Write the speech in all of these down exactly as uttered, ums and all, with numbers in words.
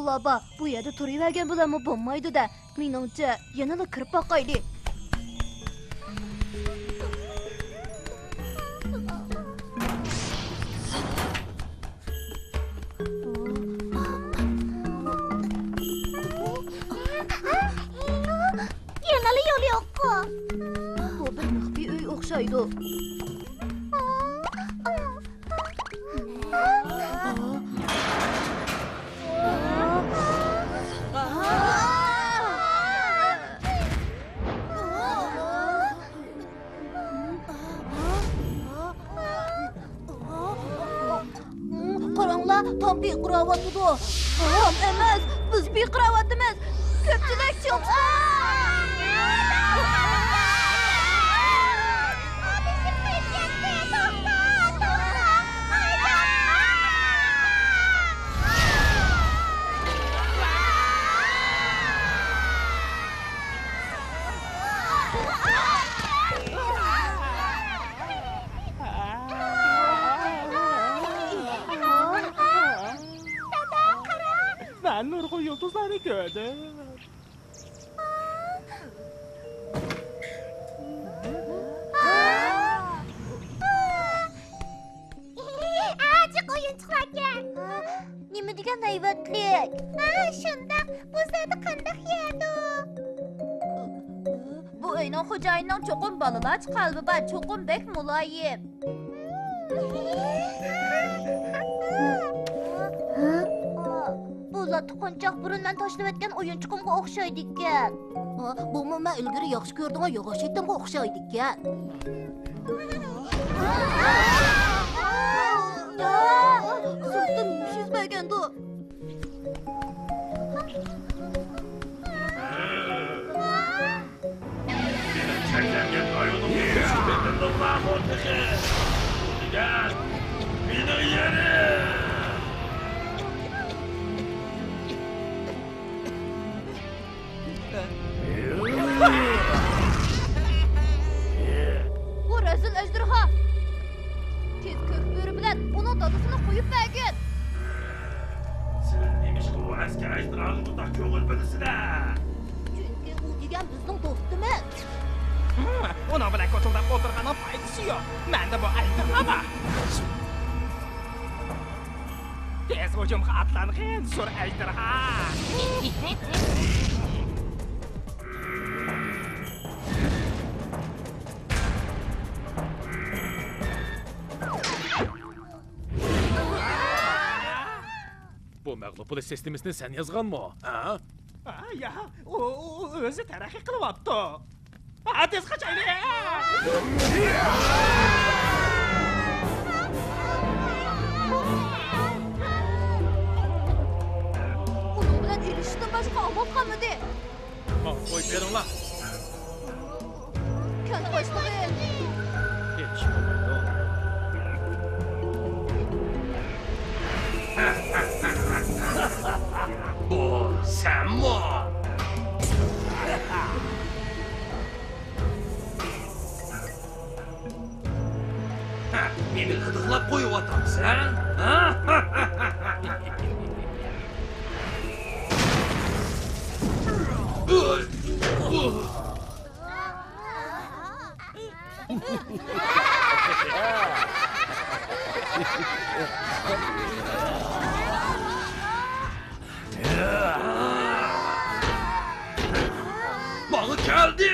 بابا، بۇ يەردە تۇرۇۋەرگەن بىلەنمۇ بولمايدۇ-دە. مېنىڭچە، يەنىلا كىرىپ باقايلى. يەنىلا يول يوققۇ. بۇ بىر مەخپىي ئۆي ئوخشايدۇ. قاراڭلار، تام پىرقىراۋاتىدۇ. تام ئەمەس، بىز پىرقىراۋاتىمىز. كۆپچىلىك چىقسا! مەن نۇرغۇن يۇلتۇزلارنى كۆردۈم. ئاجىق ئويۇنچۇقلاركەن. نېمە دېگەن ھەيۋەتلىك. ھە، شۇنداق. بۇ زادى قانداق يەردۇ؟ بۇ ئۆينىڭ خوجايىنىنىڭ چوقۇم بالىلارچە قەلبى بار، چوقۇم بەك مۇلايىم. بۇ لاتا قونچاق بۇرۇن مەن تاشلىۋەتكەن ئويۇنچۇقۇمغا ئوخشايدىكەن. بۇمۇ مەن ئىلگىرى ياخشى كۆرىدىغان ياغاچ ئېتىمغا ئوخشايدىكەن. سىرتتىن نېمە يۈز بەرگەندۇ؟ مېنىڭ چەكلەنگەن رايونۇمنى كۆچۈرۈپ بېقىندىڭلارمۇ تېخى؟ دېگەن، مېنىڭ يېرىم! بۇ رەزىل ئەجدىھا! تېز كۆك بۆرە بىلەن ئۇنىڭ دادىسىنى قويۇپ بەرگىن! سىلەر نېمىشقا ئۇ ئەسكەر ئەجدىھاغا بۇنداق كۆڭۈل بۆلىسىلەر؟ چۈنكى ئۇ دېگەن بىزنىڭ دوستىمىز. ھىم، ئۇنىڭ بىلەن كوچۇلداپ ئولتۇرغاننىڭ پايدىسى يوق. مەندە بۇ ئەجدىھا بار. تېز ھۇجۇمغا ئاتلانغىن، سۇر ئەجدىھا! بۇ مەغلۇپ بولۇش سىستېمىسىنى سەن يازغانمۇ؟ ھە؟ ھە، يا، ئۇ، ئۇ ئۆزى تەرەققىي قىلىۋاپتۇ. ھە، تېز قاچايلى! ئۇنىڭ بىلەن ئېلىشىشتىن باشقا ئامال قالمىدى. ماڭا قويۇپ بېرىڭلار. كەنت باشلىقى. ھېچ بولمايدۇ. بۇ سەنمۇ؟ ھە، مېنى غىدىقلاپ قويۇۋاتامسەن؟ ھە؟ ماڭا كەلدى!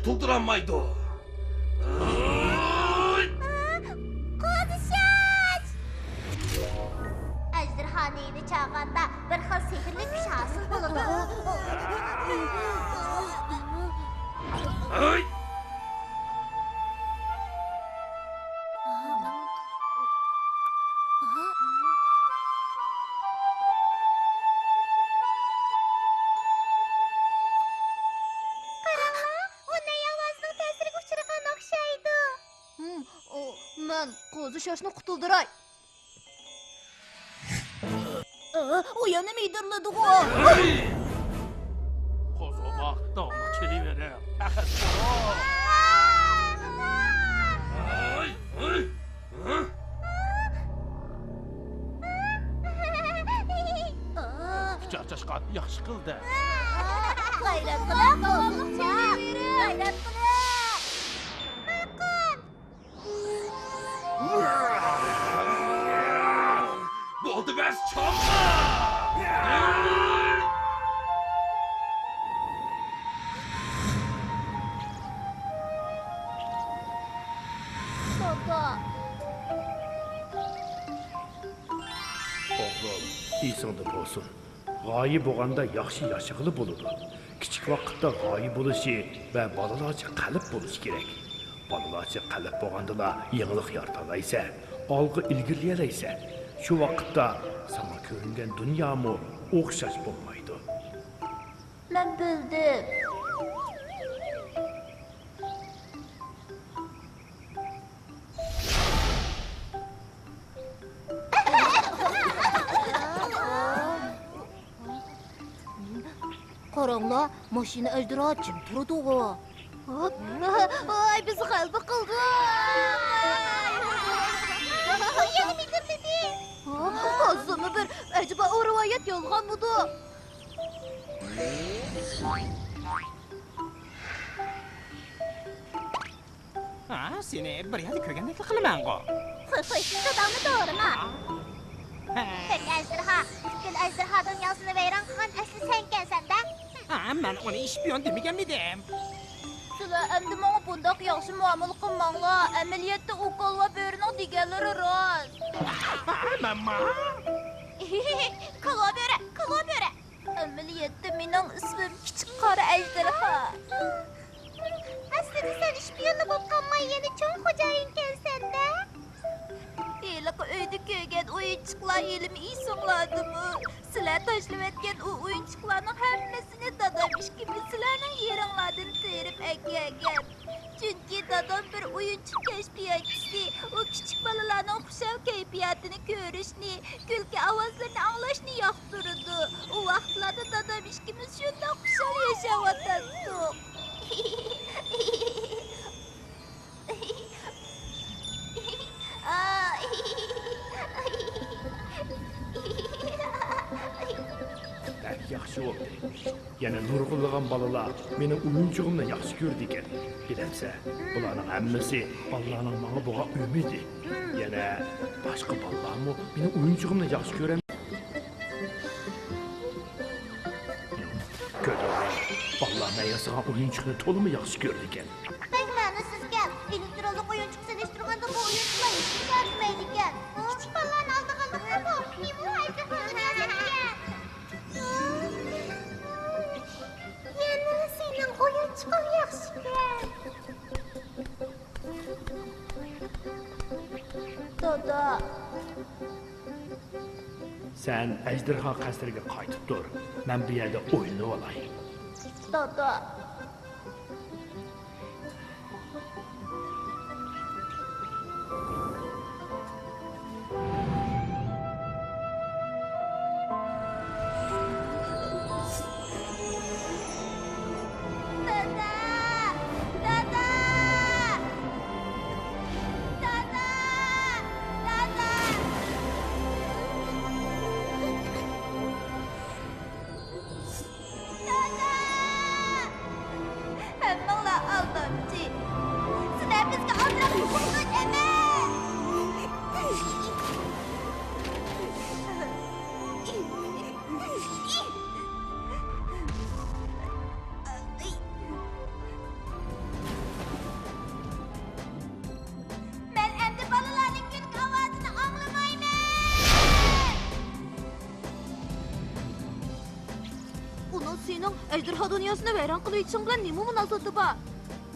قۇتۇلدۇرالمايدۇ. قوزۇشۇش! ئەجدىھانى يېنى چاغاندا بىر خىل سېھىرلىك كۈچ ھاسىل بولىدۇ. قاراڭلار، ئۇ نەي ئاۋازىنىڭ تەسىرىگە ئۇچرىغان ئوخشايدۇ. ھىم، ئۇ، مەن قوزۇشۇشنى قۇتۇلدۇراي. ئۇ يەنە مىدىرلىدىغۇ. ھەي! قوزغىماق، داۋاملىق چېلىۋېرىڭ. پەقەت. ھەي! ھەي! ھە؟ چارچاشقان، ياخشى قىلدى. غەيرەت قىلىڭ، داۋاملىق چېلىۋېرىڭ. غەيرەت قىلىڭ. ماقۇل. بولدى بەس، چوڭقۇر! دادا. ئوغلۇم، ئېسىڭدە بولسۇن. غايە بولغاندا ياخشى ياشىغىلى بولىدۇ. كىچىك ۋاقىتتا غايە بولۇشى ۋە بالىلارچە قەلب بولۇشى كېرەك. بالىلارچە قەلب بولغاندىلا يېڭىلىق يارىتالايسەن، ئالغا ئىلگىرىلىيەلەيسەن. شۇ ۋاقىتتا ساڭا كۆرۈنگەن دۇنيامۇ ئوخشاش بولمايدۇ. مەن بىلدىم. قاراڭلار، ماشىنا ئەجدىھا جىم تۇرىدىغۇ. ۋاي، بىز غەلىبە قىلدۇق. ئۇ يەنە مىدىرلىدى. ھازىرمۇ بىر ئەجەبا ئۇ رىۋايەت يالغانمىدۇ؟ ھە، سېنى بىر يەردە كۆرگەندەكلا قىلىمەنغۇ. قوي، قوي، داداڭنى توۋلىما. ھە. سەن ئەجدىھا، پۈتكۈل ئەجدىھا دۇنياسىنى ۋەيران قىلغان ئەسلى سەنكەنسەن-دە. ھە، مەن ئۇنى شپىيون دېمىگەنمىدىم؟ سىلەر ئەمدى ماڭا بۇنداق ياخشى مۇئامىلە قىلماڭلار، ئەمەلىيەتتە ئۇ كالۋا بۆرىنىڭ دېگەنلىرى راست. ھە، ماما. كالۋا بۆرە، كالۋا بۆرە. ئەمەلىيەتتە مېنىڭ ئىسمىم كىچىك قارا ئەجدىھا. ئەسلىدە سەن شپىيونلا بولۇپ قالماي، يەنە چوڭ خوجايىنكەنسەن-دە. ھېلىقى ئۆيدە كۆرگەن ئويۇنچۇقلار ھېلىمۇ ئېسىڭلاردىمۇ؟ سىلەر تاشلىۋەتكەن ئۇ ئويۇنچۇقلارنىڭ ھەممىسىنى دادام ئىككىمىز سىلەرنىڭ يېرىڭلاردىن تېرىپ ئەكەلگەن. چۈنكى دادام بىر ئويۇنچۇق كەشپىياتچىسى، ئۇ كىچىك بالىلارنىڭ خۇشال كەيپىياتىنى كۆرۈشنى، كۈلكە ئاۋازلىرىنى ئاڭلاشنى ياقتۇرىدۇ. ئۇ ۋاقىتلاردا دادام ئىككىمىز شۇنداق خۇشال ياشاۋاتاتتۇق. بەك ياخشى بولدى. يەنە نۇرغۇنلىغان بالىلار مېنىڭ ئويۇنچۇقۇمنى ياخشى كۆرىدىكەن. بىلەمسەن، بۇلارنىڭ ھەممىسى بالىلارنىڭ ماڭا بولغان ئۈمىدى. يەنە باشقا بالىلارمۇ مېنىڭ ئويۇنچۇقۇمنى ياخشى كۆرەم. كۆردۈڭلارمۇ؟ بالىلار مەن ياسىغان ئويۇنچۇقنى تولىمۇ ياخشى كۆرىدىكەن. بەك مەنىسىزكەن. ئېلېكترونلۇق ئويۇنچۇق سېلىشتۇرغاندا بۇ ئويۇنچۇقلار ھېچنېمە ئىشلەتمەيدىكەن. كىچىك بالىلارنى ئالدىغانلىقتىمۇ؟ نېمە ئەجەب دۇنيا سەنكەن. يەنىلا سېنىڭ ئويۇنچۇقۇڭ ياخشىكەن. دادا. سەن ئەجدىھا قەسرىگە قايتىپ تۇر. مەن بۇ يەردە ئوينىۋالاي. دادا. دادا! دادا! دادا! دادا! دادا! سېنىڭ ئەجدىھا دۇنياسىنى ۋەيران قىلىۋېتىشىڭ بىلەن نېمە مۇناسىۋىتى بار؟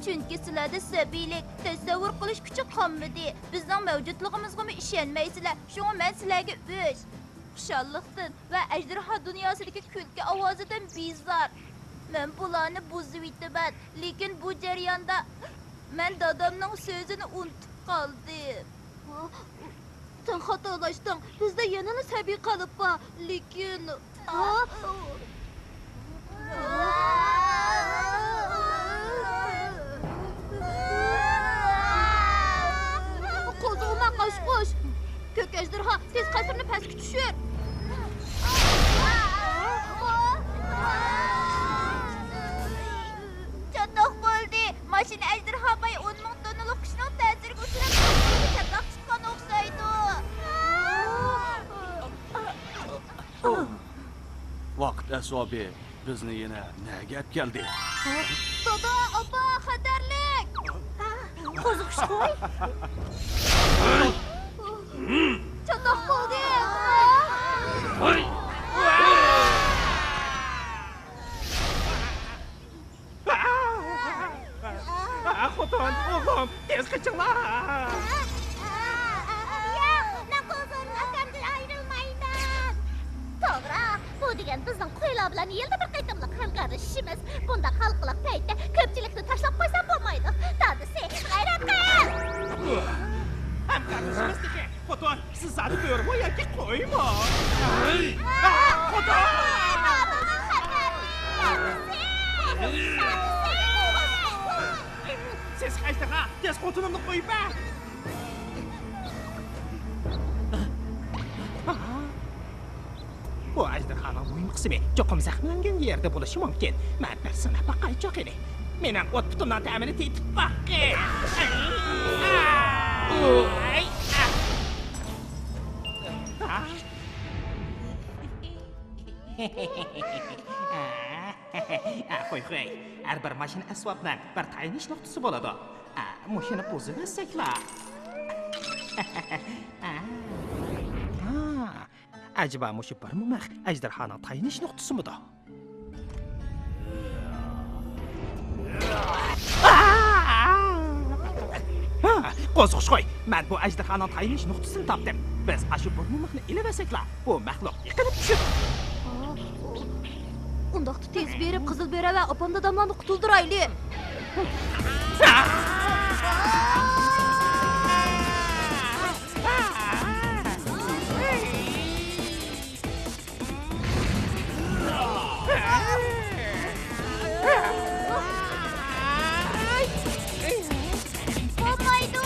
چۈنكى سىلەردە سەبىيلىك، تەسەۋۋۇر قىلىش كۈچى قالمىدى. بىزنىڭ مەۋجۇتلۇقىمىزغىمۇ ئىشەنمەيسىلەر. شۇڭا مەن سىلەرگە ئۆچ، خۇشاللىقتىن ۋە ئەجدىھا دۇنياسىدىكى كۈلكە ئاۋازىدىن بىزار. مەن بۇلارنى بۇزۇۋېتىمەن، لېكىن بۇ جەرياندا مەن دادامنىڭ سۆزىنى ئۇنتۇپ قالدىم. سەن خاتالاشتىڭ. بىزدە يەنىلا سەبىي قەلب بار. لېكىن، ھا؟ قوزغىما قاشقۇش. كۆك ئەجدىھا، تېز قەسىرنى پەسكە چۈشۈر. چاتاق بولدى. ماشىنا ئەجدىھا باي ئون مىڭ توننىلىق كۈچنىڭ تەسىرىگە ئۇچراپ، چاتاق چىققان ئوخشايدۇ. ۋاقىت ئەسۋابى بىزنى يەنە نەگە ئەپ كەلدى؟ دادا، ئاپا، خەتەرلىك! قوزغىشقوي! چاتاق بولدى! خوتۇن، ئوغلۇم، تېز قېچىڭلار! ياق، مەن قوزغىرىن ئاكامدىن ئايرىلمايمەن. توغرا، بۇ دېگەن بىزنىڭ قويلار بىلەن يىلدا بىر قېتىملىق ھەمكارلىشىشىمىز. بۇنداق ھالقىلىق پەيتتە كۆپچىلىكنى تاشلاپ قويسام بولمايدۇ. دادىسى، غەيرەت قىل! ھەمكارلىشىمىز تېخى. خوتۇن، سىز زادى بۆرىمۇ ياكى قويمۇ؟ خوتۇن! سېسىق ئەجدىھا، تېز خوتۇنۇمنى قويۇپ بەر! بۇ ئەجدىھانىڭ مۇھىم قىسمى چوقۇم زەخىملەنگەن يەردە بولۇشى مۇمكىن. مەن بىر سىناپ باقايچۇ قېنى. مېنىڭ ئوت پۇتۇمنىڭ تەمىنى تېتىپ باققىن. قوي، قوي. ھەر بىر ماشىنا ئەسۋابىنىڭ بىر تايىنىش نۇقتىسى بولىدۇ. مۇشۇنى بۇزۇۋەتسەكلا. ئەجەبا، مۇشۇ بىر موماق ئەجدىھانىڭ تايىنىش نۇقتىسىمىدۇ؟ قوزغىشقوي، مەن بۇ ئەجدىھانىڭ تايىنىش نۇقتىسىنى تاپتىم. بىز ئاشۇ بىر موماقنى ئېلىۋەتسەكلا، بۇ مەخلۇق يىقىلىپ چۈشىدۇ. ئۇنداقتا تېز بېرىپ، قىزىل بۆرە ۋە ئاپام داداملارنى قۇتۇلدۇرايلى. بولمايدۇ!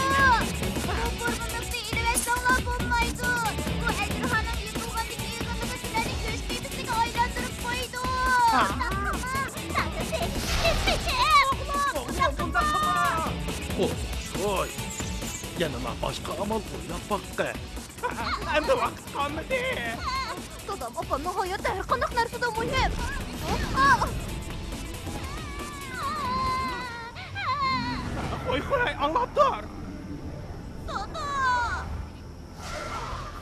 بۇ بۇرنىڭىزنى ئېلىۋەتسەڭلار بولمايدۇ! بۇ ئەجدىھانىڭ يىقىلغاندىكى ئېغىرلىقى سىلەرنى كۆز تېپىسىگە ئايلاندۇرۇپ قويىدۇ! ئۇنداق قىلما! دادىسى! تېز قېچىڭ! ئوغلۇم! ئۇنداق قىلما! قوزغىشقوي! يەنىلا باشقا ئامال ئويلاپ باققىن! ئەمدى ۋاقىت قالمىدى! دادام، ئاپامنىڭ ھاياتى ھەرقانداق نەرسىدىن مۇھىم! قوي، قوي، ئاڭلاپ تۇر! دادا!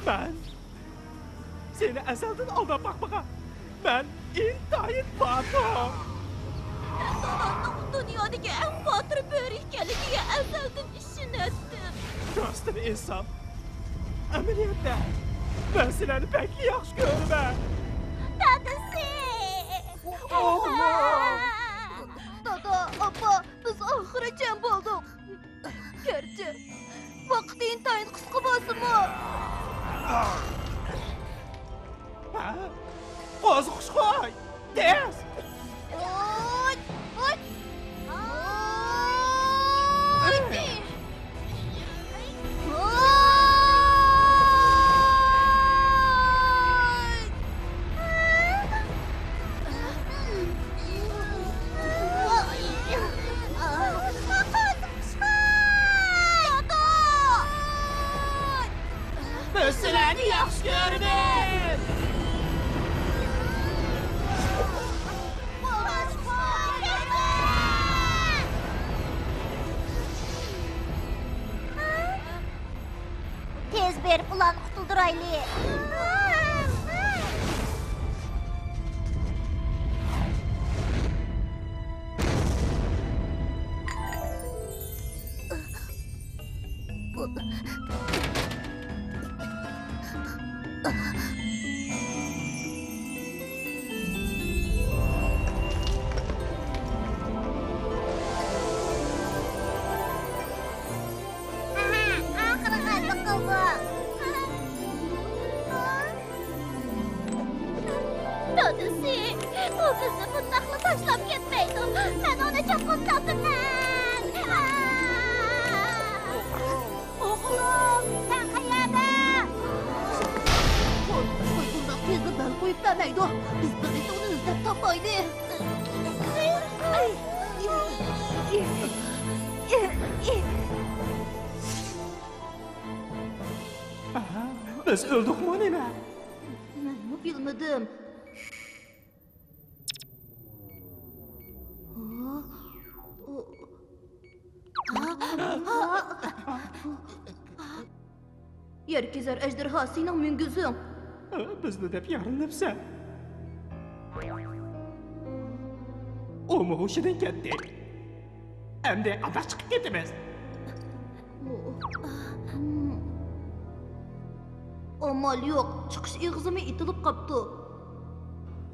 مەن سېنى ئەزەلدىن ئالداپ باقمىغان. مەن ئىنتايىن باتۇر. مەن دادامنىڭ دۇنيادىكى ئەڭ باتۇر بۆرە ئىكەنلىكىگە ئەزەلدىن ئىشىنەتتىم. راستىنى ئېيتسام، ئەمەلىيەتتە مەن سىلەرنى بەكلا ياخشى كۆرىمەن. دادىسى! ئوغلۇم! دادا، ئاپا، بىز ئاخىرى جەم بولدۇق. گەرچە ۋاقىت ئىنتايىن قىسقا بولسىمۇ. قوزغىشقوي، تېز! ئوي، ئوي! ئوي! بىز سىلەرنى ياخشى كۆرىمىز! تېز بېرىپ ئۇلارنى قۇتۇلدۇرايلى! ئاخىرى غەلىبە قىلدۇق. دادىسى، ئۇ بىزنى مۇنداقلا تاشلاپ كەتمەيدۇ. مەن ئۇنى چوقۇم تاپىمەن. ئوغلۇم، سەن قەيەردە؟ قوي، قوي، بۇنداق تېزلا بەل قويۇپ بەرمەيدۇ. بىز بىرلىكتە ئۇنى ئىزدەپ تاپايلى. ئاھا، بىز ئۆلدۇقمۇ نېمە؟ مەنمۇ بىلمىدىم. يەر كېزەر ئەجدىرھا، سېنىڭ مۈڭگۈزۈڭ. بىزنى دەپ يارىلىنىپسەن. ئۇمۇ ھوشىدىن كەتتى. ئەمدى قانداق چىقىپ كېتىمىز؟ ئامال يوق، چىقىش ئېغىزىمۇ ئېتىلىپ قاپتۇ.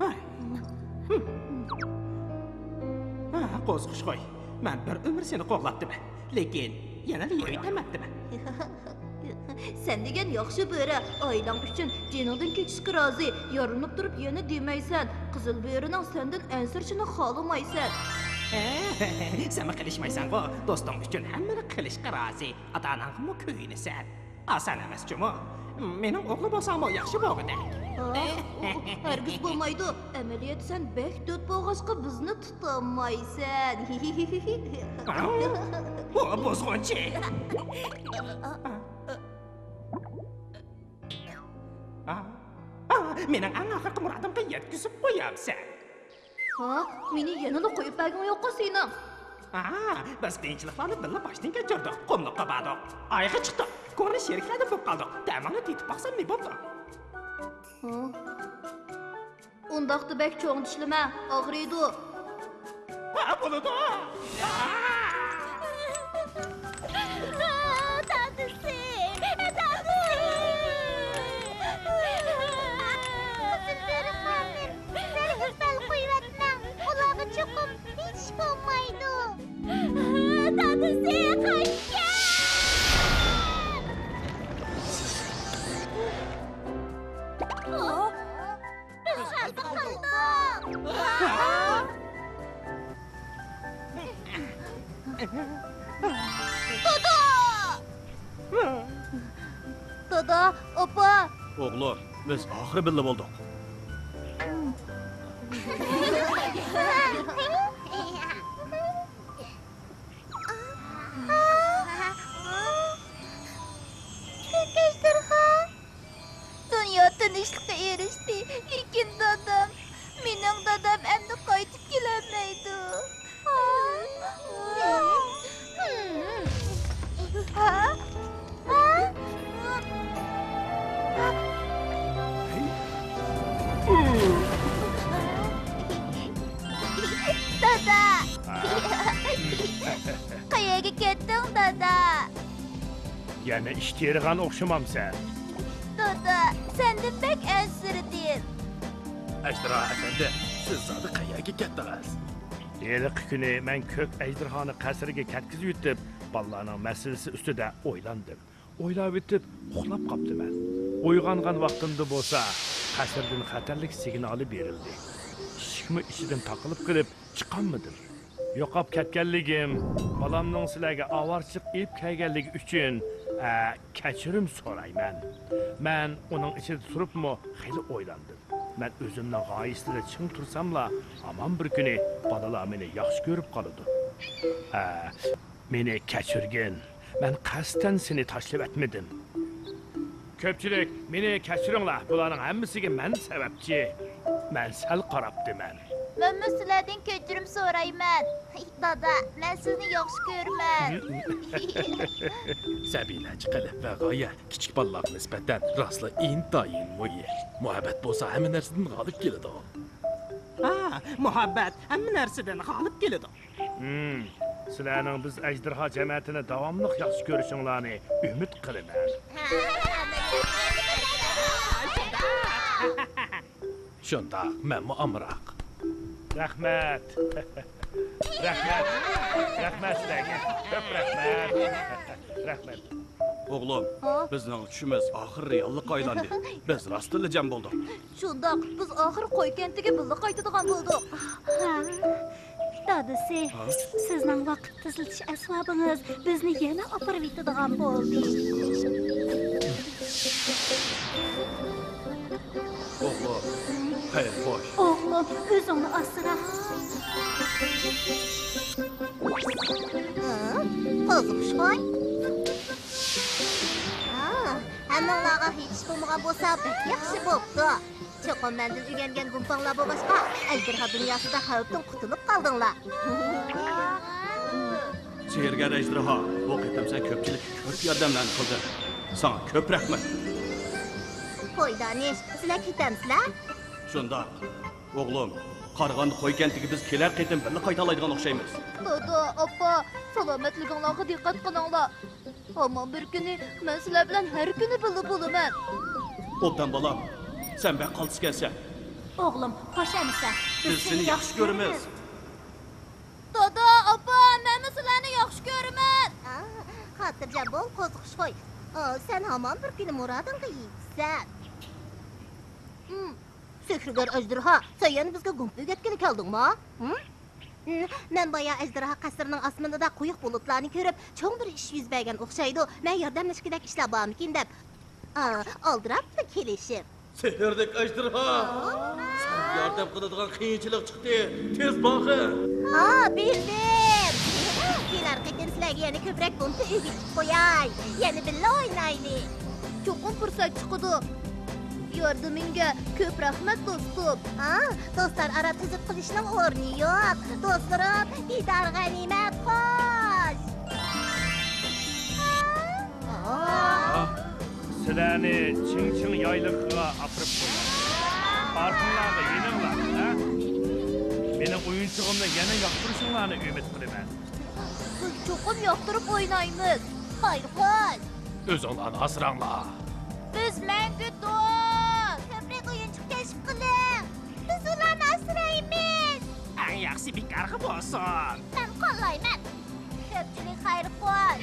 ھاي. ھە، قوزغىشقوي، مەن بىر ئۆمۈر سېنى قوغلاپتىمەن، لېكىن يەنىلا يېيىۋېتەلمەپتىمەن. سەن دېگەن ياخشى بۆرە، ئائىلەڭ ئۈچۈن جېنىڭدىن كېچىشكە رازى، يارىلىنىپ تۇرۇپ يەنە دېمەيسەن، قىزىل بۆرىنىڭ سەندىن ئەنسىرىشىنى خالىمايسەن. سەنمۇ قىلىشمايسەنغۇ، دوستۇڭ ئۈچۈن ھەممىنى قىلىشقا رازى، ئاتا-ئاناڭغىمۇ كۆيۈنىسەن. ئاسان ئەمەس جۇمۇ. مېنىڭ ئوغلۇم بولساڭمۇ ياخشى بولغۇدەك. ھە؟ ھەرگىز بولمايدۇ. ئەمەلىيەتتە سەن بەك دۆت بولغاچقا بىزنى تۇتالمايسەن. بۇ بۇزغۇنچى. مېنىڭ ئەڭ ئاخىرقى مۇرادىمغا يەتكۈزۈپ قويامسەن. ھا؟ مېنى يەنىلا قويۇپ بەرگۈڭ يوققۇ سېنىڭ. ھا، بىز قىيىنچىلىقلارنى بىللە باشتىن كەچۈردۇق، قۇملۇققا باردۇق، ئايغا چىقتۇق، كونا شېرىكلەردىن بولۇپ قالدۇق. دەمىڭنى تېتىپ باقسام نېمە بوپتۇ؟ ھا؟ ئۇنداقتا بەك چوڭ چىشلىمە، ئاغرىيدۇ. ھا، بولىدۇ. دادىسى، دادىسى. قىزىل بۆرە خانىم، ھەرگىز بەل قويۇۋەتمەڭ. ئۇلارغا چوقۇم ھېچ بولمايدۇ. دادىسى، قاچقىن! بىز غەلىبە قىلدۇق! دادا! دادا، ئاپا! ئوغلۇم، بىز ئاخىرى بىللە بولدۇق. كۆك ئەجدىرھا! دۇنيا تىنچلىققا ئېرىشتى، لېكىن دادام، مېنىڭ دادام ئەمدى قايتىپ كېلەلمەيدۇ. ھا؟ ھا؟ دادا! قەيەرگە كەتتىڭ، دادا؟ يەنە ئىش تېرىغان ئوخشىمامسەن؟ دادا، سەندىن بەك ئەنسىرىدىم. ئەجدىرھا ئەپەندى، سىز زادى قەيەرگە كەتتىڭىز؟ ھېلىقى كۈنى مەن كۆك ئەجدىرھانى قەسىرگە كەتكۈزۈۋېتىپ، بالىلارنىڭ مەسىلىسى ئۈستىدە ئويلاندىم. ئويلاۋېتىپ ئۇخلاپ قاپتىمەن. ئويغانغان ۋاقتىمدا بولسا، قەسىردىن خەتەرلىك سىگنالى بېرىلدى. ئىشىكمۇ ئىچىدىن تاقىلىپ قېلىپ، چىقالمىدىم. يوقاپ كەتكەنلىكىم، بالامنىڭ سىلەرگە ئاۋارىچىلىك ئېلىپ كەلگەنلىكى ئۈچۈن، ئە، كەچۈرۈم سورايمەن. مەن ئۇنىڭ ئىچىدە تۇرۇپمۇ خېلى ئويلاندىم. مەن ئۆزۈمنىڭ غايىسىدە چىڭ تۇرساملا، ھامان بىر كۈنى بالىلار مېنى ياخشى كۆرۈپ قالىدۇ. ئە، مېنى كەچۈرگىن. مەن قەستەن سېنى تاشلىۋەتمىدىم. كۆپچىلىك، مېنى كەچۈرۈڭلار، بۇلارنىڭ ھەممىسىگە مەن سەۋەبچى. مەن سەل قاراپتىمەن. مەنمۇ سىلەردىن كەچۈرۈم سورايمەن. دادا، مەن سىزنى ياخشى كۆرىمەن. سەبىيلەرچە قېلىپ ۋەقەيە كىچىك بالىلارغا نىسبەتەن راستلا ئىنتايىن مۇھىم. مۇھەببەت بولسا ھەممە نەرسىدىن غالىب كېلىدۇ. ھا، مۇھەببەت ھەممە نەرسىدىن غالىب كېلىدۇ. ھىم. سىلەرنىڭ بىز ئەجدىھا جەمەتىنى داۋاملىق ياخشى كۆرۈشۈڭلارنى ئۈمىد قىلىمەن. شۇنداق، مەنمۇ ئامراق. رەھمەت. رەھمەت. رەھمەت سىلەرگە. كۆپ رەھمەت. رەھمەت. ئوغلۇم، ھە؟ بىزنىڭ چۈشىمىز ئاخىر رېئاللىققا ئايلاندى. بىز راستتىنلا جەم بولدۇق. شۇنداق، بىز ئاخىر قوي كەنتىگە بىللە قايتىدىغان بولدۇق. ھە. دادىسى، ھە؟ سىزنىڭ ۋاقىت تېزلىتىش ئەسۋابىڭىز بىزنى يەنە ئاپىرىۋېتىدىغان بولدى. ئوغلۇم، خەير خوش. ئوغلۇم، ئۆزۈڭنى ئاسرا. ھە؟ قوزغىشقاي. ھا، ھەممىڭلارغا ھېچ ئىش بولمىغان بولسا بەك ياخشى بوپتۇ. چوقۇم مەندىن ئۆگەنگەن گۇمپاڭلار بولغاچقا، ئەجدىھا دۇنياسىدا خەۋپتىن قۇتۇلۇپ قالدىڭلار. سېھىرگەر ئەجدىھا، بۇ قېتىم سەن كۆپچىلىككە كۆپ ياردەملەرنى قىلدىڭ. ساڭا كۆپ رەھمەت. قوي دانىش، سىلەر كېتەمسىلەر؟ شۇنداق. ئوغلۇم، قارىغاندا قوي كەنتىگە بىز كېلەر قېتىم بىللە قايتالايدىغان ئوخشايمىز. دادا، ئاپا، سالامەتلىكىڭلارغا دىققەت قىلىڭلار. ھامان بىر كۈنى مەن سىلەر بىلەن ھەر كۈنى بىللە بولىمەن. ئوبدان بالام، سەن بەك قالتىسكەنسەن. ئوغلۇم، خوش ئەمىسە. بىز سېنى ياخشى كۆرىمىز. دادا، ئاپا، مەنمۇ سىلەرنى ياخشى كۆرىمەن. ئا، خاتىرجەم بول، قوزغىشقوي. ئا، سەن ھامان بىر كۈنى مۇرادىڭغا يېتىسەن. ھىم، سېھىرگەر ئەجدىھا، سەن يەنە بىزگە گۇمپا ئۆگەتكىلى كەلدىڭما؟ ھىم؟ ھىم، مەن بايا ئەجدىھا قەسرىنىڭ ئاسمىنىدا قويۇق بۇلۇتلارنى كۆرۈپ، چوڭ بىر ئىش يۈز بەرگەن ئوخشايدۇ، مەن ياردەملەشكۈدەك ئىشلار بارمىكىن دەپ، ئا، ئالدىراپلا كېلىشىپ. سېھىرلىك ئەجدىھا! ساڭا ياردەم قىلىدىغان قىيىنچىلىق چىقتى. تېز بارغىن! ھا، بىلدىم! كېلەر قېتىم سىلەرگە يەنە كۆپرەك گۇمپا ئۆگىتىپ قوياي. يەنە بىللە ئوينايلى. چوقۇم پۇرسەت چىقىدۇ. ياردىمىڭگە كۆپ رەھمەت، دوستۇم. ھا، دوستلار ئارا تۈزۈت قىلىشنىڭ ئورنى يوق. دوستلىرىم، دىدار غەنىيمەت، خوش! سىلەرنى چىڭچىڭ يايلىقىغا ئاپىرىپ قوياي. ئارقىڭلارغا يېنىڭلار، ھە؟ مېنىڭ ئويۇنچۇقۇمنى يەنە ياقتۇرۇشۇڭلارنى ئۈمىد قىلىمەن. بىز چوقۇم ياقتۇرۇپ ئوينايمىز. خەير خوش. ئۆزۈڭلارنى ئاسراڭلار. بىز مەڭگۈ دوست. كۆپرەك ئويۇنچۇق كەشىپ قىلىڭ. بىز ئۇلارنى ئاسرايمىز. ئەڭ ياخشىسى بىكارغا بولسۇن. مەن قوللايمەن. كۆپچىلىك خەير خوش.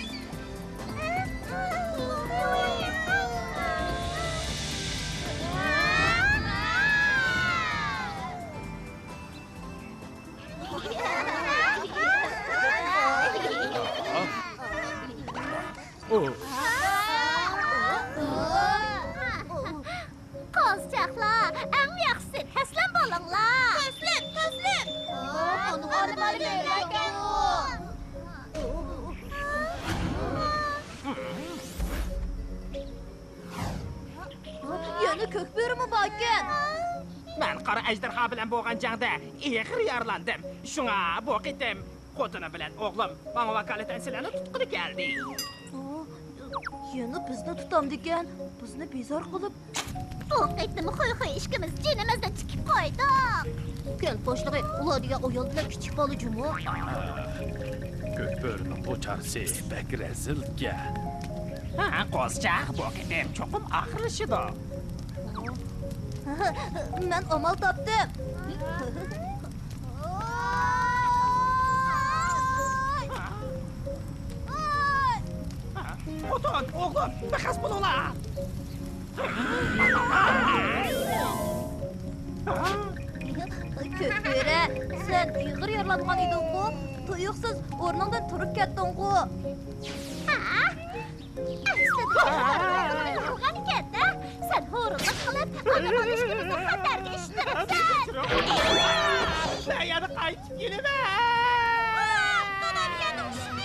قوزچاقلار، ئەڭ ياخشىسى تەسلىم بولۇڭلار. تەسلىم، تەسلىم. يەنە كۆك بۆرىمۇ باركەن. مەن قارا ئەجدىھا بىلەن بولغان جەڭدە ئېغىر يارىلاندىم. شۇڭا بۇ قېتىم خوتۇنۇم بىلەن ئوغلۇم ماڭا ۋاكالىتەن سىلەرنى تۇتقىلى كەلدى. ئۇ يەنە بىزنى تۇتامدىكەن، بىزنى بىزار قىلىپ. بۇ قېتىم خۇي خۇي ئىككىمىز جېنىمىزنى تىكىپ قويدۇق. كەنت باشلىقى، ئۇلار دېگەن ئايال بىلەن كىچىك بالا جۇمۇ. كۆك بۆرىنىڭ بۇ چارىسى بەك رەزىلكەن. ھە، قوزچاق، بۇ قېتىم چوقۇم ئاخىرلىشىدۇ. مەن ئامال تاپتىم. خوتۇن، ئوغلۇم، بىخەس بولۇڭلار. كۆك بۆرە، سەن ئېغىر يارىلانغان ئىدىڭغۇ؟ تۇيۇقسىز ئورنۇڭدىن تۇرۇپ كەتتىڭغۇ؟ ئەسلىدە ئۇرغانىكەن-دە. سەن ھۇرۇنلۇق قىلىپ، ئانا بولۇشنى خەتەرگە ئىشلىتىپسەن. مەن يەنە قايتىپ كېلىمەن. دادام يەنە ئۇچتى.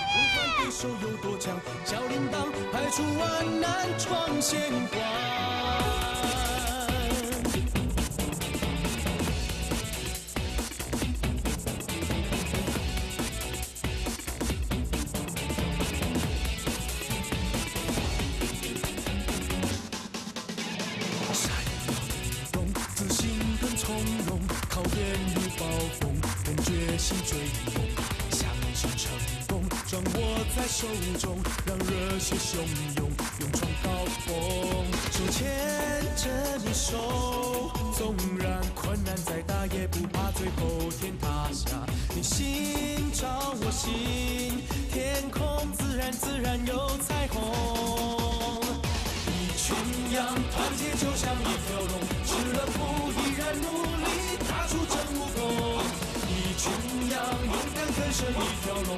手中，让热血汹涌，勇闯高峰。手牵着你手，纵然困难再大，也不怕最后天塌下。你心照我心，天空自然自然有彩虹。一群羊团结就像一条龙，吃了苦依然努力踏出阵无缝。一群羊勇敢跟随一条龙，